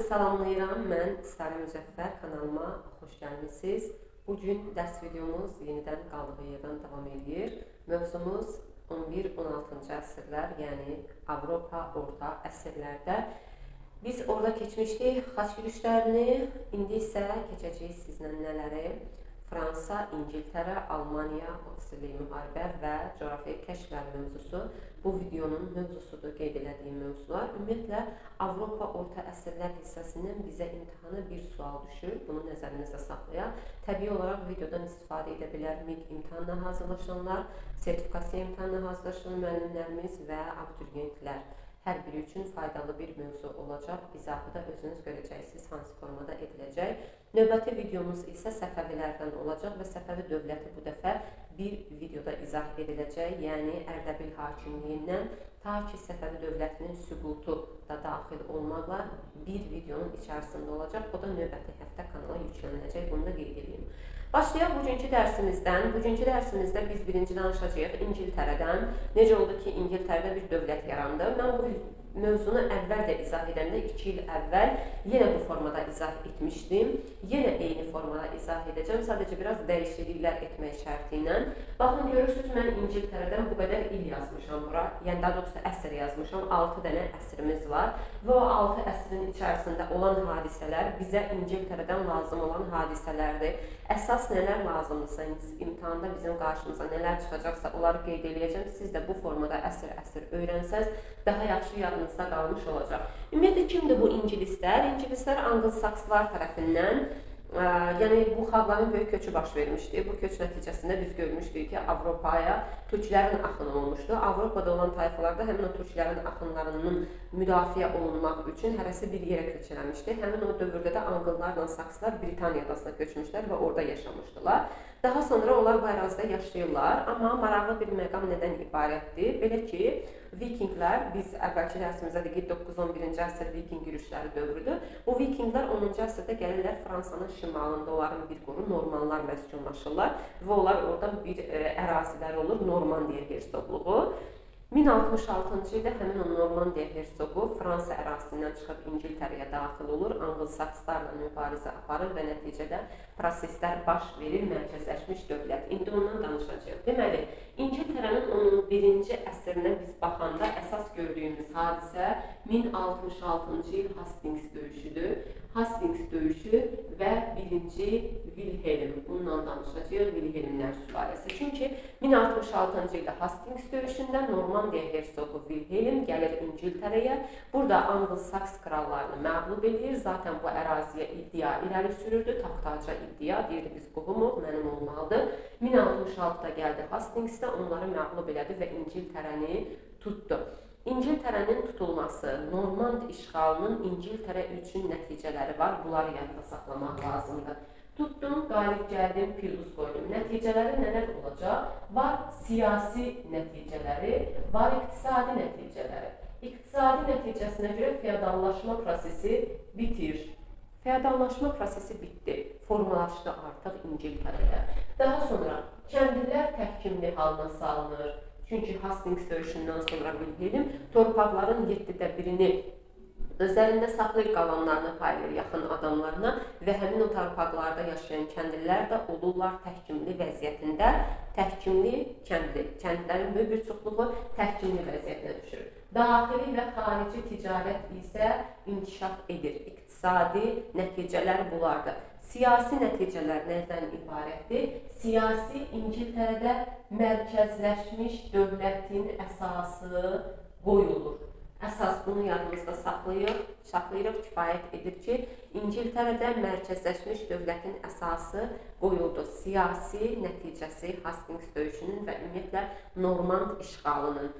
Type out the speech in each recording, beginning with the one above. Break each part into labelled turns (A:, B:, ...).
A: sizi salamlayıram. Mən Sitarə Müzəffər, kanalıma xoş gəlmisiniz. Bugün dərs videomuz yenidən qaldığı yerdən davam eləyir. Mövzumuz 11-16-cı əsrlər, yəni Avropa orta əsrlərdə. Biz orada keçmişdik xaç yürüşlərini, indi isə keçəcəyik sizlə nələri? Fransa, İngiltərə, Almaniya, 30 illik müharibə və coğrafi kəşflər mövzusu bu videonun mövzusudur, qeyd elədiyim mövzular. Ümumiyyətlə, Avropa orta əsrlər hissəsindən bizə imtahana bir sual düşür, bunu nəzərinizdə saxlayaq. Təbii olaraq videodan istifadə edə bilər MİQ imtahanına hazırlaşanlar, sertifikasiya imtahanına hazırlaşan müəllimlərimiz və abituriyentlər. Hər biri üçün faydalı bir mövzu olacaq. İzahı da özünüz görəcəksiniz hansı formada ediləcək. Növbəti videomuz isə Səfəvilərdən olacaq və Səfəvi dövləti bu dəfə bir videoda izah ediləcək. Yəni Ərdəbil hakimliyindən ta ki Səfəvi dövlətinin süqutu da daxil olmaqla bir videonun içərisində olacaq. O da növbəti həftə kanala yükləniləcək. Bunu da qeyd edeyim. Başlayaq bugünkü dərsimizdən. Bugünkü dərsimizdə biz birinci danışacağıq İngiltərədən. Necə oldu ki, İngiltərədə bir dövlət yarandı. Mən bu mövzunu əvvəl də izah edəndə 2 il əvvəl yenə bu formada izah etmişdim. Yenə eyni formada izah edəcəm. Sadəcə biraz dəyişikliklər etmək şərti ilə. Baxın, görürsünüz, mən İngiltərədən bu qədər il yazmışam bura. Yəni, daha doğrusu əsr yazmışam. 6 dənə əsrimiz var. Və o 6 əsrin içərisində olan hadisələr bizə İngiltərədən lazım olan hadisələrdir. Əsas nələr lazımdırsa, imtahanda bizim qarşımıza nələr çıxacaqsa, onları qeyd eləyəcəm. Siz də bu formada əsr-əsr öyrənsəz, daha yaxşı yadınızda qalmış olacaq. Ümumiyyətlə, kimdir bu ingilislər? İngilislər Anglo-Sakslar tərəfindən, yəni bu xalqların böyük köçü baş vermişdi. Bu köç nəticəsində biz görmüşdük ki, Avropaya türklərin axını olmuşdu. Avropada olan tayfalarda həmin o türklərin axınlarının müdafiə olunmaq üçün hərəsi bir yerə köç eləmişdi. Həmin o dövrdə də Anqıllarla Sakslar Britaniya adasına köçmüşlər və orada yaşamışdılar. Daha sonra onlar bu ərazidə yaşayırlar. Amma maraqlı bir məqam nədən ibarətdir? Belə ki, vikinglər, biz əvvəlki dərsimizdə dedik ki, 9-11-ci əsr viking yürüşləri dövrüdür. Bu vikinglər 10-cu əsrdə gəlirlər Fransanın şimalında onların bir qoru Normanlar məskunlaşırlar və onlar orada bir əraziləri olur, Normandiya hersoqluğu. 1066-cı ildə həmin o Normandiya hersoqu Fransa ərazisindən çıxıb İngiltərəyə daxil olur, Anglo-Sakslarla mübarizə aparır və nəticədə proseslər baş verir, mərkəzləşmiş dövlət. İndi ondan danışacağıq. Deməli, İngiltərənin 11-ci əsrinə biz baxanda əsas gördüyümüz hadisə 1066-cı il Hastings döyüşüdür. Hastings döyüşü və 1-ci Wilhelm. Bununla danışacağıq, Wilhelmlər sülaləsi. Çünki 1066-cı ildə Hastings döyüşündə Normandiya hersoqu Wilhelm gəlir İngiltərəyə. Burada Anglo-Saks krallarını məğlub edir. Zaten bu əraziyə iddia irəli sürürdü. Taxtaca iddia, deyirdi biz qohumuq, mənim olmalıdır. 1066-da gəldi Hastingsdə, onları məğlub elədi və İngiltərəni tutdu. İngiltərənin tutulması, Normand işğalının İngiltərə üçün nəticələri var. Bunları yadda saxlamaq lazımdır. Tutdum, qalib gəldim, pilduz qoydum. Nəticələri nələr olacaq? Var siyasi nəticələri, var iqtisadi nəticələri. İqtisadi nəticəsinə görə feodallaşma prosesi bitir. Feodallaşma prosesi bitdi, formalaşdı artıq İngiltərədə. Daha sonra kəndlilər təhkimli halına salınır. Çünki Hastings döyüşündən sonra Wilhelm torpaqların 7də birini özlərində saxlayır, qalanlarını paylayır yaxın adamlarına və həmin o torpaqlarda yaşayan kəndlilər də olurlar təhkimli vəziyyətində, təhkimli kəndli, kəndlərin böyük bir çoxluğu təhkimli vəziyyətinə düşür. Daxili və xarici ticarət isə inkişaf edir. İqtisadi nəticələr bunlardır. Siyasi nəticələr nədən ibarətdir? Siyasi İngiltərədə mərkəzləşmiş dövlətin əsası qoyulur. Əsas bunu yadımızda saxlayırıq, kifayət edir ki, İngiltərədə mərkəzləşmiş dövlətin əsası qoyuldu. Siyasi nəticəsi Hastings döyüşünün və ümumiyyətlə Normand işğalının.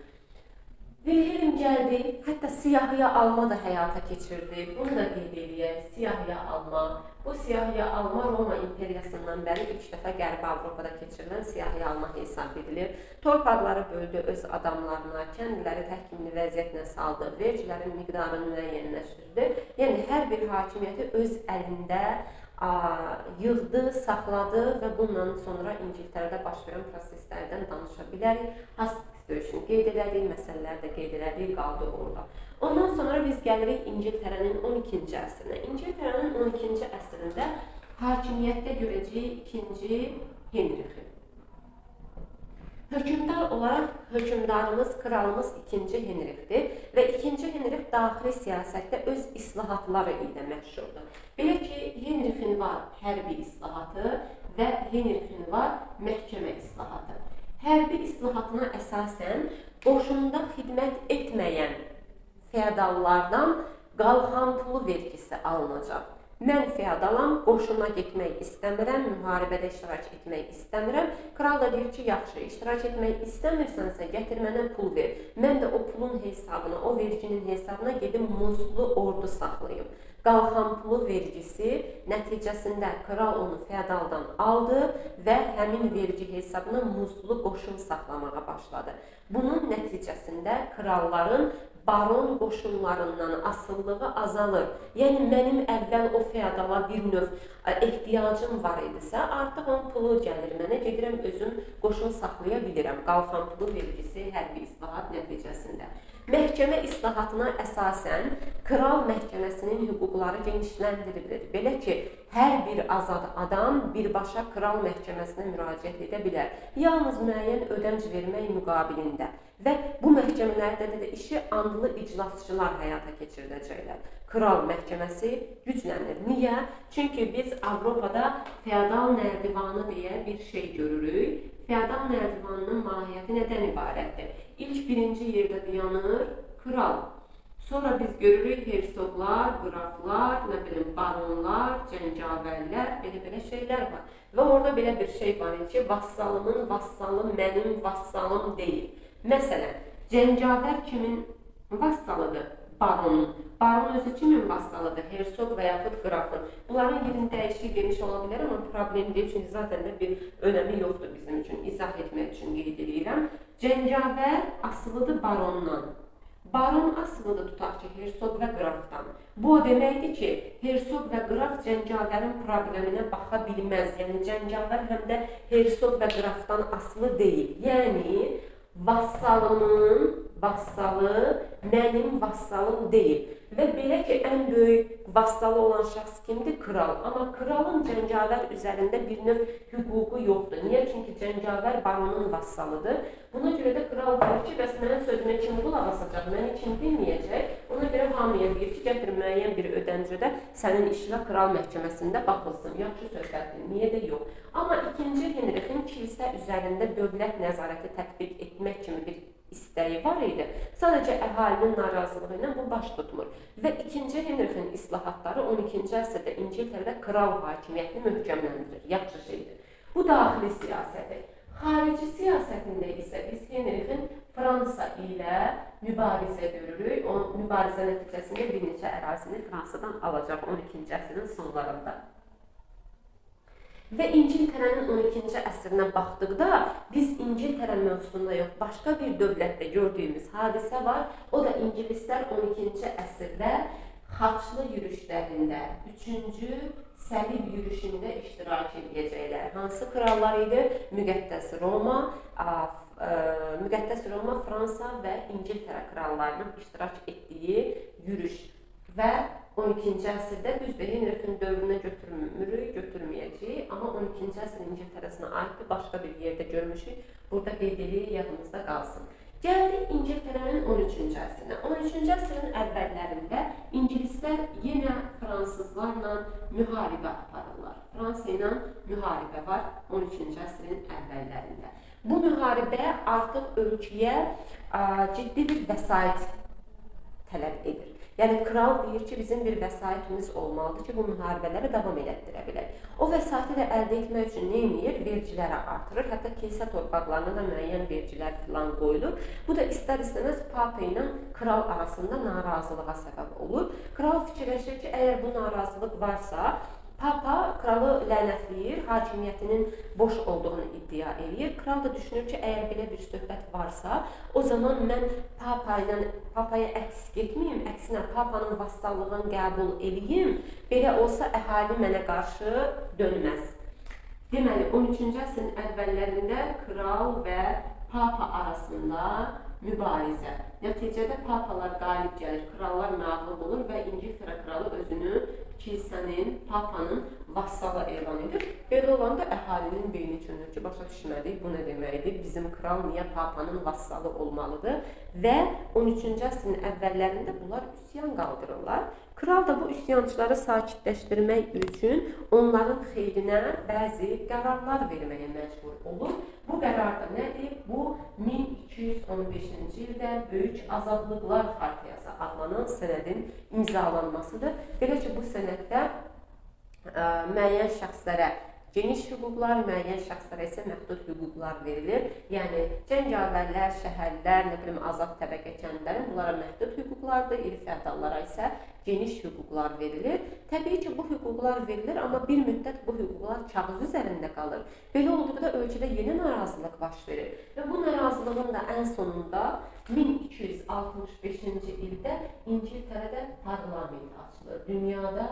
A: Wilhelm gəldi, hətta siyahıya alma da həyata keçirdi. Bunu da qeyd eləyək, siyahıya alma. Bu siyahıya alma Roma imperiyasından bəri ilk dəfə Qərbi Avropada keçirilən siyahıya alma hesab edilir. Torpaqları böldü öz adamlarına, kəndləri təhkimli vəziyyətlə saldı, vergilərin miqdarını müəyyənləşdirdi. Yəni, hər bir hakimiyyəti öz əlində yığdı, saxladı və bundan sonra İngiltərədə baş verən proseslərdən danışa bilərik. Hastings döyüşünü qeyd elədik, məsələləri də qeyd elədik, qaldı orada. Ondan sonra biz gəlirik İngiltərənin 12-ci əsrinə. İngiltərənin 12-ci əsrində hakimiyyətdə görəcəyik 2-ci Henrixi. Hökmdar olaraq hökmdarımız, kralımız 2-ci Henrixdir və 2-ci Henrix daxili siyasətdə öz islahatları ilə məşhurdur. Belə ki, Henrixin var hərbi islahatı və Henrixin var məhkəmə islahatı. Hərbi islahatına əsasən qoşunda xidmət etməyən feodallardan qalxan pulu vergisi alınacaq. Mən feodalam, qoşuna getmək istəmirəm, müharibədə iştirak etmək istəmirəm. Kral da deyir ki, yaxşı, iştirak etmək istəmirsənsə, gətir mənə pul ver. Mən də o pulun hesabına, o verginin hesabına gedim muzlu ordu saxlayım. Qalxan pulu vergisi nəticəsində kral onu feodaldan aldı və həmin vergi hesabına muzlu qoşun saxlamağa başladı. Bunun nəticəsində kralların baron qoşunlarından asılılığı azalır. Yəni, mənim əvvəl o feodala bir növ ehtiyacım var idisə, artıq onun pulu gəlir mənə, gedirəm özüm qoşun saxlaya bilirəm. Qalxan pulu vergisi hərbi islahat nəticəsində. Məhkəmə islahatına əsasən kral məhkəməsinin hüquqları genişləndirilir. Belə ki, hər bir azad adam birbaşa kral məhkəməsinə müraciət edə bilər. Yalnız müəyyən ödənc vermək müqabilində. Və bu məhkəmələrdə də işi andlı iclasçılar həyata keçiriləcəklər. Kral məhkəməsi güclənir. Niyə? Çünki biz Avropada feodal nərdivanı deyə bir şey görürük. Feodal nərdivanının mahiyyəti nədən ibarətdir? İlk birinci yerdə dayanır kral. Sonra biz görürük hersoqlar, qraflar, nə bilim, baronlar, cəngavərlər, belə-belə şeylər var. Və orada belə bir şey var ki, vassalımın vassalı mənim vassalım deyil. Məsələn, cəngavər kimin vassalıdır? Baronun. Baron özü kimin vassalıdır? Hersoq və yaxud qrafın. Bunların yerini dəyişik demiş ola bilər, amma problem deyil, çünki zaten də bir önəmi yoxdur bizim üçün, izah etmək üçün qeyd edirəm. Cəngavər asılıdır barondan. Baron asılıdır, tutaq ki, hersoq və qrafdan. Bu o deməkdir ki, hersoq və qraf cəngavərin probleminə baxa bilməz. Yəni, cəngavər həm də hersoq və qrafdan asılı deyil. Yəni, vassalımın vassalı mənim vassalım deyil. Və belə ki, ən böyük vassalı olan şəxs kimdir? Kral. Amma kralın cəngavər üzərində bir növ hüququ yoxdur. Niyə? Çünki cəngavər baronun vassalıdır. Buna görə də kral deyir ki, bəs mənim sözümə kim qulaq asacaq, məni kim dinləyəcək? Ona görə hamıya deyir ki, gətir müəyyən bir ödənc ödə, sənin işinə kral məhkəməsində baxılsın. Yaxşı söhbətdir, niyə də yox. Amma 2-ci Henrixin kilsə üzərində dövlət nəzarəti tətbiq etmək kimi bir istəyi var idi. Sadəcə əhalinin narazılığı ilə bu baş tutmur. Və 2-ci Henrixin islahatları 12-ci əsrdə İngiltərədə kral hakimiyyətini möhkəmləndirir. Yaxşı şeydir. Bu daxili siyasəti. Xarici siyasətində isə biz Henrixin Fransa ilə mübarizə görürük. O mübarizə nəticəsində bir neçə ərazini Fransadan alacaq 12-ci əsrin sonlarında. Və İngiltərənin 12-ci əsrinə baxdıqda biz İngiltərə mövzusunda yox, başqa bir dövlətdə gördüyümüz hadisə var. O da ingilislər 12-ci əsrdə xaçlı yürüşlərində, 3-cü səlib yürüşündə iştirak edəcəklər. Hansı krallar idi? Müqəddəs Roma, Fransa və İngiltərə krallarının iştirak etdiyi yürüş. Və 12-ci əsrdə düzdür, Henrixin dövrünə götürmürük, götürməyəcəyik, amma 12-ci əsr İngiltərəsinə aiddir, başqa bir yerdə görmüşük. Burada qeyd edirik, yadımızda qalsın. Gəldik İngiltərənin 13-cü əsrinə. 13-cü əsrin əvvəllərində ingilislər yenə fransızlarla müharibə aparırlar. Fransa ilə müharibə var 13-cü əsrin əvvəllərində. Bu müharibə artıq ölkəyə ciddi bir vəsait tələb edir. Yəni, kral deyir ki, bizim bir vəsaitimiz olmalıdır ki, bu müharibələri davam elətdirə bilək. O vəsaiti də əldə etmək üçün nə edir? Vergiləri artırır. Hətta kilsə torpaqlarına da müəyyən vergilər filan qoyulur. Bu da istər-istəməz papa ilə kral arasında narazılığa səbəb olur. Kral fikirləşir ki, əgər bu narazılıq varsa, Papa kralı lənətləyir, hakimiyyətinin boş olduğunu iddia eləyir. Kral da düşünür ki, əgər belə bir söhbət varsa, o zaman mən papaya əks getməyim, əksinə papanın vassallığını qəbul eləyim, belə olsa əhali mənə qarşı dönməz. Deməli, 13-cü əsrin əvvəllərində kral və Papa arasında mübarizə. Nəticədə papalar qalib gəlir, krallar məğlub olur və İngiltərə kralı özünü kilsənin, papanın vassalı elan edir. Belə olanda əhalinin beyni çönür ki, başa düşmədik, bu nə deməkdir, bizim kral niyə papanın vassalı olmalıdır və 13-cü əsrin əvvəllərində bunlar üsyan qaldırırlar. Kral da bu üsyançıları sakitləşdirmək üçün onların xeyrinə bəzi qərarlar verməyə məcbur olur. Bu qərar da nədir? Bu 1215-ci ildə Böyük Azadlıqlar Xartiyası adlanan sənədin imzalanmasıdır. Belə ki, bu sənəddə müəyyən şəxslərə geniş hüquqlar, müəyyən şəxslərə isə məhdud hüquqlar verilir. Yəni, cəngavərlər, şəhərlər, nə bilim, azad təbəqə kəndlərin bunlara məhdud hüquqlardır, iri feodallara isə geniş hüquqlar verilir. Təbii ki, bu hüquqlar verilir, amma bir müddət bu hüquqlar kağız üzərində qalır. Belə olduqda ölkədə yeni narazılıq baş verir və bu narazılığın da ən sonunda 1265-ci ildə İngiltərədə parlament açılır. Dünyada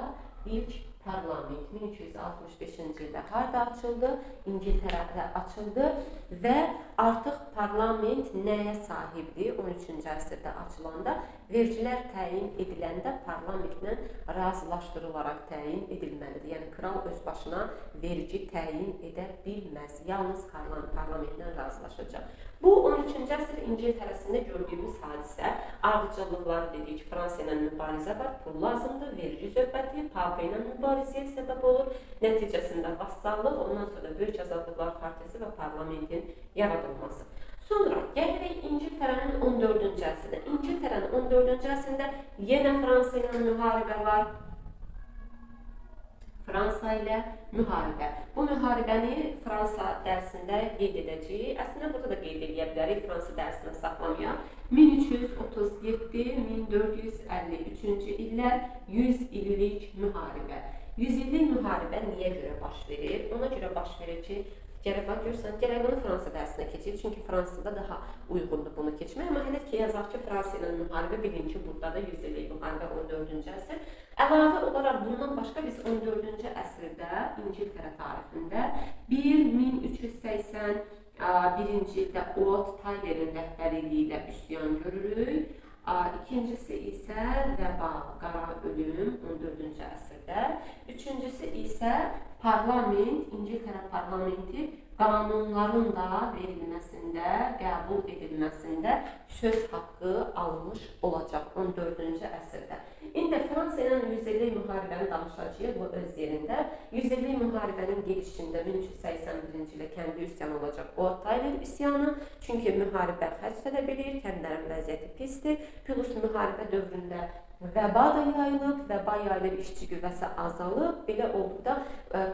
A: ilk parlament 1265-ci ildə harda açıldı? İngiltərədə açıldı və artıq parlament nəyə sahibdir? 13-cü əsrdə açılanda vergilər təyin ediləndə parlamentlə razılaşdırılaraq təyin edilməlidir. Yəni, kral öz başına vergi təyin edə bilməz. Yalnız parlamentlə razılaşacaq. Bu, 13-cü əsr İngiltərəsində gördüyümüz hadisə. Ardıcıllıqları dedik ki, Fransa ilə mübarizə var, pul lazımdır, vergi söhbəti, papa ilə mübarizəyə səbəb olur. Nəticəsində vassallıq, ondan sonra Böyük Azadlıqlar Xartiyası və parlamentin yaradılması. Sonra gəlirik İngiltərənin 14-cü əsrinə. İngiltərənin 14-cü əsrində yenə Fransa ilə müharibə var. Fransa ilə müharibə. Bu müharibəni Fransa dərsində qeyd edəcəyik. Əslində burada da qeyd edə bilərik, Fransa dərsinə saxlamayaq. 1337-1453-cü illər 100 illik müharibə. 100 illik müharibə niyə görə baş verir? Ona görə baş verir ki, gərək bax, görürsən, gərək bunu Fransa dərsinə keçirik. Çünki Fransada daha uyğundur bunu keçmək. Amma hələ ki, yazaq ki, Fransa ilə müharibə, bilin ki, burada da 100 illik müharibə 14-cü əsr. Əlavə olaraq bundan başqa biz 14-cü əsrdə İngiltərə tarixində 1381-ci ildə Oat Tylerin rəhbərliyi ilə üsyan görürük. İkincisi isə vəba, qara ölüm 14-cü əsrdə. Üçüncüsü isə parlament, İngiltərə parlamenti qanunların da verilməsində, qəbul edilməsində söz haqqı almış olacaq 14-cü əsrdə. İndi Fransa ilə 100 illik müharibəni danışacağıq, bu öz yerində. 100 illik müharibənin gedişində 1381-ci ildə kəndi üsyanı olacaq, Oat Tyler üsyanı. Çünki müharibə xərc tələb edir, kəndlərin vəziyyəti pisdir. Plus müharibə dövründə vəba da yayılıb, vəba yayılıb, işçi qüvvəsi azalıb. Belə olduqda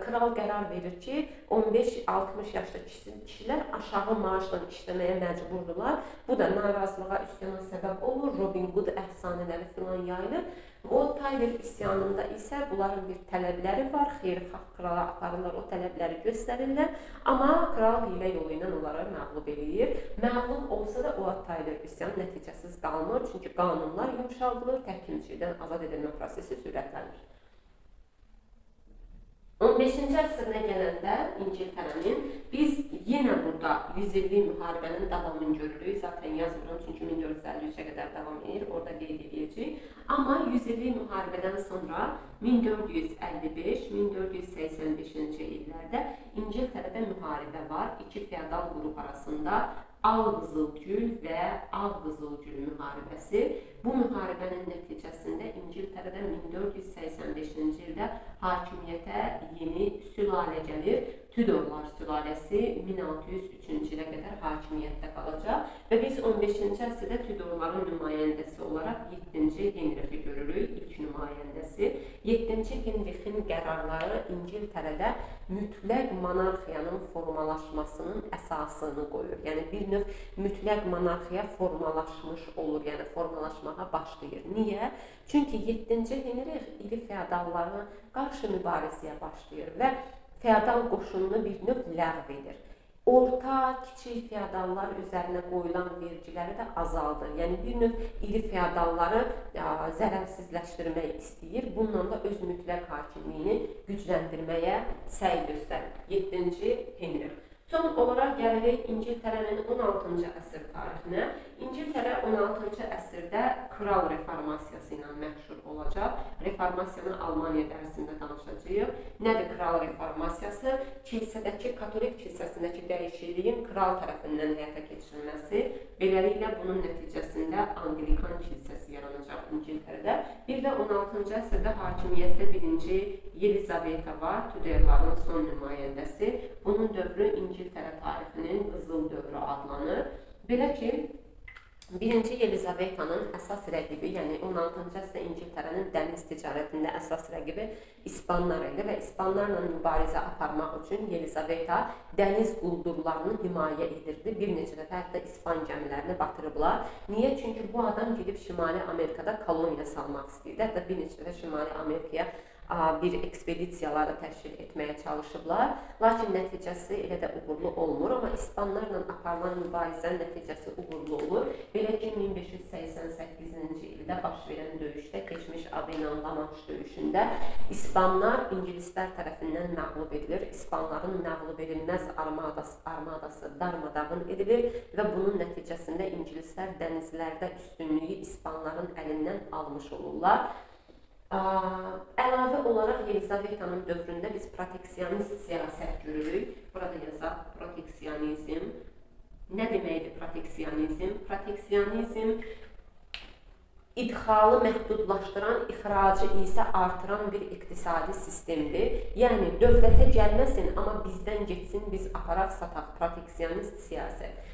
A: kral qərar verir ki, 15-60 yaşlı kişilər aşağı maaşla işləməyə məcburdular. Bu da narazılığa, üsyana səbəb olur. Robin Hood əfsanələri filan yayılır. O Tyler üsyanında isə bunların bir tələbləri var. Xeyirxah krala aparırlar, o tələbləri göstərirlər. Amma kral hiylə yolu ilə onları məğlub eləyir. Məğlub olsa da o Tyler üsyanı nəticəsiz qalmır. Çünki qanunlar yumşaldılır, təhkimçilikdən azad edilmə prosesi sürətlənir. 15-ci əsrinə gələndə İngiltərənin biz yenə burada 100 illik müharibənin davamını görürük. Zaten yazmıram, çünki 1453-ə qədər davam edir, orada qeyd edəcəyik. Amma 100 illik müharibədən sonra 1455-1485-ci illərdə İngiltərədə müharibə var. İki feodal qrup arasında Al-Qızılgül və Ağ-Qızılgül müharibəsi. Bu müharibənin nəticəsində İngiltərədə 1485-ci ildə hakimiyyətə yeni sülalə gəlir. Tudorlar sülaləsi 1603-cü ilə qədər hakimiyyətdə qalacaq və biz 15-ci əsrdə Tudorların nümayəndəsi olaraq 7-ci Henrixi görürük, ilk nümayəndəsi. 7-ci Henrixin qərarları İngiltərədə mütləq monarxiyanın formalaşmasının əsasını qoyur. Yəni bir növ mütləq monarxiya formalaşmış olur, yəni formalaşmağa başlayır. Niyə? Çünki 7-ci Henrix iri feodallara qarşı mübarizəyə başlayır və feodal qoşununu bir növ ləğv edir. Orta, kiçik feodallar üzərinə qoyulan vergiləri də azaldır. Yəni bir növ iri feodalları zərərsizləşdirmək istəyir. Bununla da öz mütləq hakimliyini gücləndirməyə səy göstərir. 7-ci Henrix. Son olaraq gəlirik İngiltərənin 16-cı əsr tarixinə. İngiltərə 16-cı əsrdə kral reformasiyası ilə məşhur olacaq. Reformasiyanı Almaniya dərsində danışacağıq. Nədir kral reformasiyası? Kilsədəki, katolik kilsəsindəki dəyişikliyin kral tərəfindən həyata keçirilməsi. Beləliklə, bunun nəticəsində Anglikan kilsəsi yaranacaq İngiltərədə. Bir də 16-cı əsrdə hakimiyyətdə birinci Yelizaveta var, Tudorların son nümayəndəsi. Bunun dövrü İngiltərə tarixinin qızıl dövrü adlanır. Belə ki, birinci Yelizavetanın əsas rəqibi, yəni 16-cı əsrdə İngiltərənin dəniz ticarətində əsas rəqibi İspanlar idi və İspanlarla mübarizə aparmaq üçün Yelizaveta dəniz quldurlarını himayə edirdi. Bir neçə dəfə hətta İspan gəmilərini batırıblar. Niyə? Çünki bu adam gedib Şimali Amerikada koloniya salmaq istəyirdi. Hətta bir neçə dəfə Şimali Amerikaya bir ekspedisiyaları təşkil etməyə çalışıblar. Lakin nəticəsi elə də uğurlu olmur, amma İspanlarla aparılan mübarizənin nəticəsi uğurlu olur. Belə ki, 1588-ci ildə baş verən döyüşdə, keçmiş adı ilə La Manş döyüşündə İspanlar ingilislər tərəfindən məğlub edilir. İspanların məğlub edilməz armadası darmadağın edilir və bunun nəticəsində ingilislər dənizlərdə üstünlüyü İspanların əlindən almış olurlar. Əlavə olaraq Yelizavetanın dövründə biz proteksionist siyasət görürük. Burada yazaq proteksionizm. Nə deməkdir proteksionizm? Proteksionizm idxalı məhdudlaşdıran, ixracı isə artıran bir iqtisadi sistemdir. Yəni dövlətə gəlməsin, amma bizdən getsin, biz aparaq sataq. Proteksionist siyasət.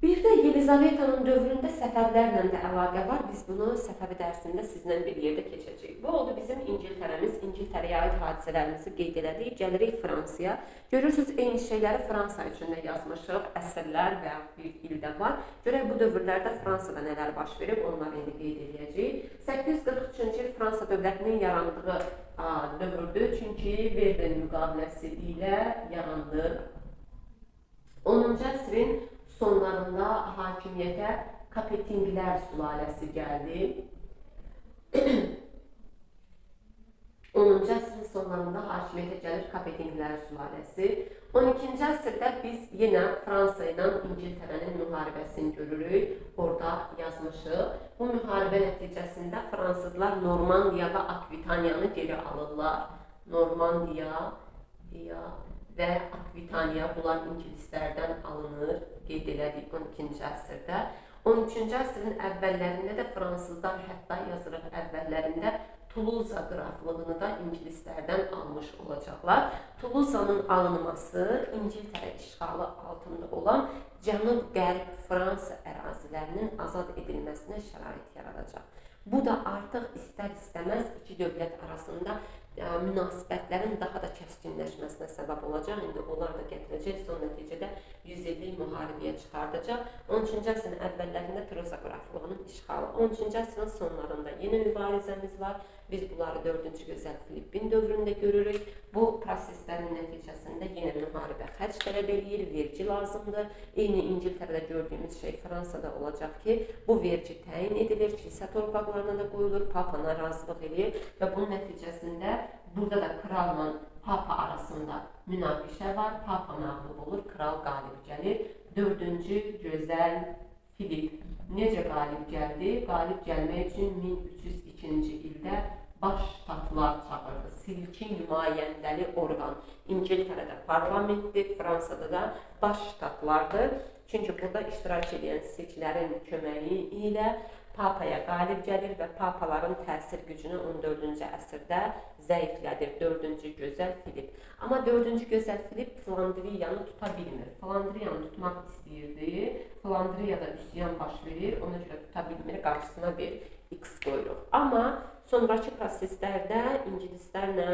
A: Bir də Yelizavetanın dövründə Səfəvlərlə də əlaqə var. Biz bunu Səfəvi dərsində sizlə bir yerdə keçəcəyik. Bu oldu bizim İngiltərəmiz. İngiltərəyə aid hadisələrimizi qeyd elədik. Gəlirik Fransaya. Görürsünüz, eyni şeyləri Fransa üçün də yazmışıq. Əsrlər və bir ildə var. Görək bu dövrlərdə Fransada nələr baş verib, onları indi qeyd eləyəcəyik. 843-cü il Fransa dövlətinin yarandığı dövrdür. Çünki Verdun müqaviləsi ilə yarandı. 10-cu əsrin sonlarında hakimiyyətə Kapetinglər sülaləsi gəldi. 10-cu əsrin sonlarında hakimiyyətə gəlir Kapetinglər sülaləsi. 12-ci əsrdə biz yenə Fransa ilə İngiltərənin müharibəsini görürük. Orada yazmışıq. Bu müharibə nəticəsində fransızlar Normandiya və Akvitaniyanı geri alırlar. Normandiya və Akvitaniya, bunlar ingilislərdən alınır, qeyd elədik 12-ci əsrdə. 13-cü əsrin əvvəllərində də fransızlar, hətta yazırıq əvvəllərində Tuluza qraflığını da ingilislərdən almış olacaqlar. Tuluzanın alınması İngiltərə işğalı altında olan Cənub-Qərb Fransa ərazilərinin azad edilməsinə şərait yaradacaq. Bu da artıq istər-istəməz iki dövlət arasında münasibətlərin daha da kəskinləşməsinə səbəb olacaq. İndi onlar da gətirəcək, son nəticədə 100 illik müharibəyə çıxardacaq. 13-cü əsrin əvvəllərində Tuluza qraflığının işğalı, 13-cü əsrin sonlarında yenə mübarizəmiz var. Biz bunları 4-cü Gözəl Filippin dövründə görürük. Bu proseslərin nəticəsində yenə müharibə xərc tələb eləyir, vergi lazımdır. Eyni İngiltərədə gördüyümüz şey Fransada olacaq ki, bu vergi təyin edilir, kilsə torpaqlarına da qoyulur, Papa narazılıq eləyir və bunun nəticəsində burada da kralla Papa arasında münaqişə var. Papa məğlub olur, kral qalib gəlir. 4-cü Gözəl Filip necə qalib gəldi? Qalib gəlmək üçün 1302-ci ildə baş ştatlar çağırdı. Silki nümayəndəli orqan. İngiltərədə parlamentdir, Fransada da baş ştatlardır. Çünki burada iştirak edən silklərin köməyi ilə Papaya qalib gəlir və papaların təsir gücünü 14-cü əsrdə zəiflədir 4-cü Gözəl Filip. Amma 4-cü Gözəl Filip Flandriyanı tuta bilmir. Flandriyanı tutmaq istəyirdi. Flandriyada üsyan baş verir, ona görə tuta bilmir, qarşısına bir X qoyuruq. Amma sonrakı proseslərdə ingilislərlə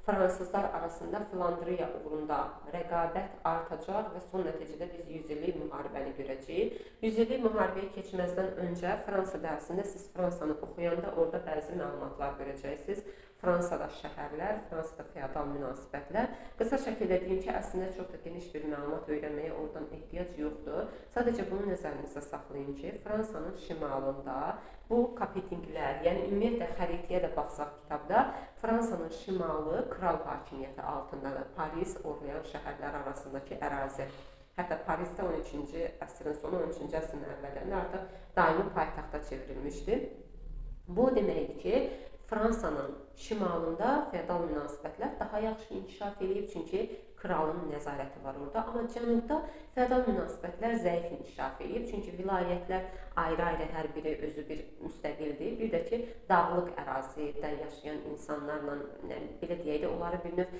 A: fransızlar arasında Flandriya uğrunda rəqabət artacaq və son nəticədə biz 100 illik müharibəni görəcəyik. 100 illik müharibəyə keçməzdən öncə Fransa dərsində siz Fransanı oxuyanda orada bəzi məlumatlar görəcəksiniz. Fransada şəhərlər, Fransada feodal münasibətlər. Qısa şəkildə deyim ki, əslində çox da geniş bir məlumat öyrənməyə oradan ehtiyac yoxdur. Sadəcə bunu nəzərinizdə saxlayın ki, Fransanın şimalında bu kapetinglər, yəni ümumiyyətlə xəritəyə də baxsaq kitabda, Fransanın şimalı kral hakimiyyəti altındadır. Paris, Orlean şəhərləri arasındakı ərazi. Hətta Parisdə 13-cü əsrin sonu, 13-cü əsrin əvvəllərində artıq daimi paytaxta çevrilmişdi. Bu deməkdir ki, Fransanın şimalında feodal münasibətlər daha yaxşı inkişaf eləyib, çünki kralın nəzarəti var orada. Amma cənubda feodal münasibətlər zəif inkişaf eləyib, çünki vilayətlər ayrı-ayrı hər biri özü bir müstəqildir. Bir də ki, dağlıq ərazidə yaşayan insanlarla, belə deyək də, onları bir növ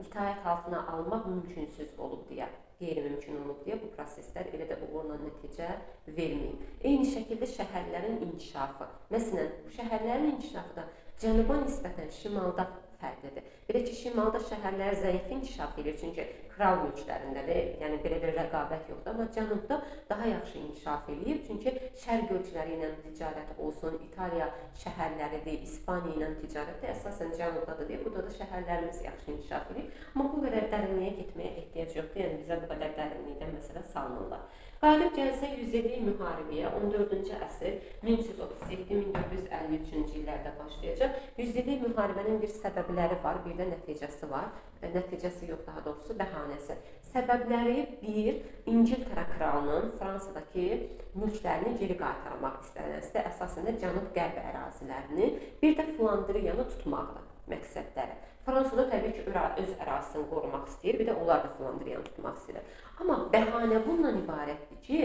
A: itaət altına almaq mümkünsüz olub deyə, qeyri-mümkün olub deyə bu proseslər elə də uğurla nəticə verməyib. Eyni şəkildə şəhərlərin inkişafı. Məsələn, bu şəhərlərin inkişafı da cənuba nisbətən şimalda fərqlidir. Belə ki, şimalda şəhərlər zəif inkişaf edir, çünki kral mülklərindədir, yəni belə bir rəqabət yoxdur, amma cənubda daha yaxşı inkişaf eləyib, çünki şərq ölkələri ilə ticarət olsun, İtaliya şəhərləridir, İspaniya ilə ticarət də əsasən cənubdadır deyə, burada da şəhərlərimiz yaxşı inkişaf eləyib. Amma bu qədər dərinliyə getməyə ehtiyac yoxdur, yəni bizə bu qədər dərinlikdən məsələ salmırlar. Qalib gəlsə 100 illik müharibəyə 14-cü əsr 1337-1453-cü illərdə başlayacaq. 100 illik müharibənin bir səbəbləri var, bir də nəticəsi var. Nəticəsi yox, daha doğrusu bəhanəsi. Səbəbləri bir, İngiltərə kralının Fransadakı mülklərini geri qaytarmaq istənilməsi, əsasən də cənub-qərb ərazilərini, bir də Flandriyanı tutmaqdır məqsədləri. Fransada təbii ki, öz ərazisini qorumaq istəyir, bir də onlar da Flandriyanı tutmaq istəyirlər. Amma bəhanə bununla ibarətdir ki,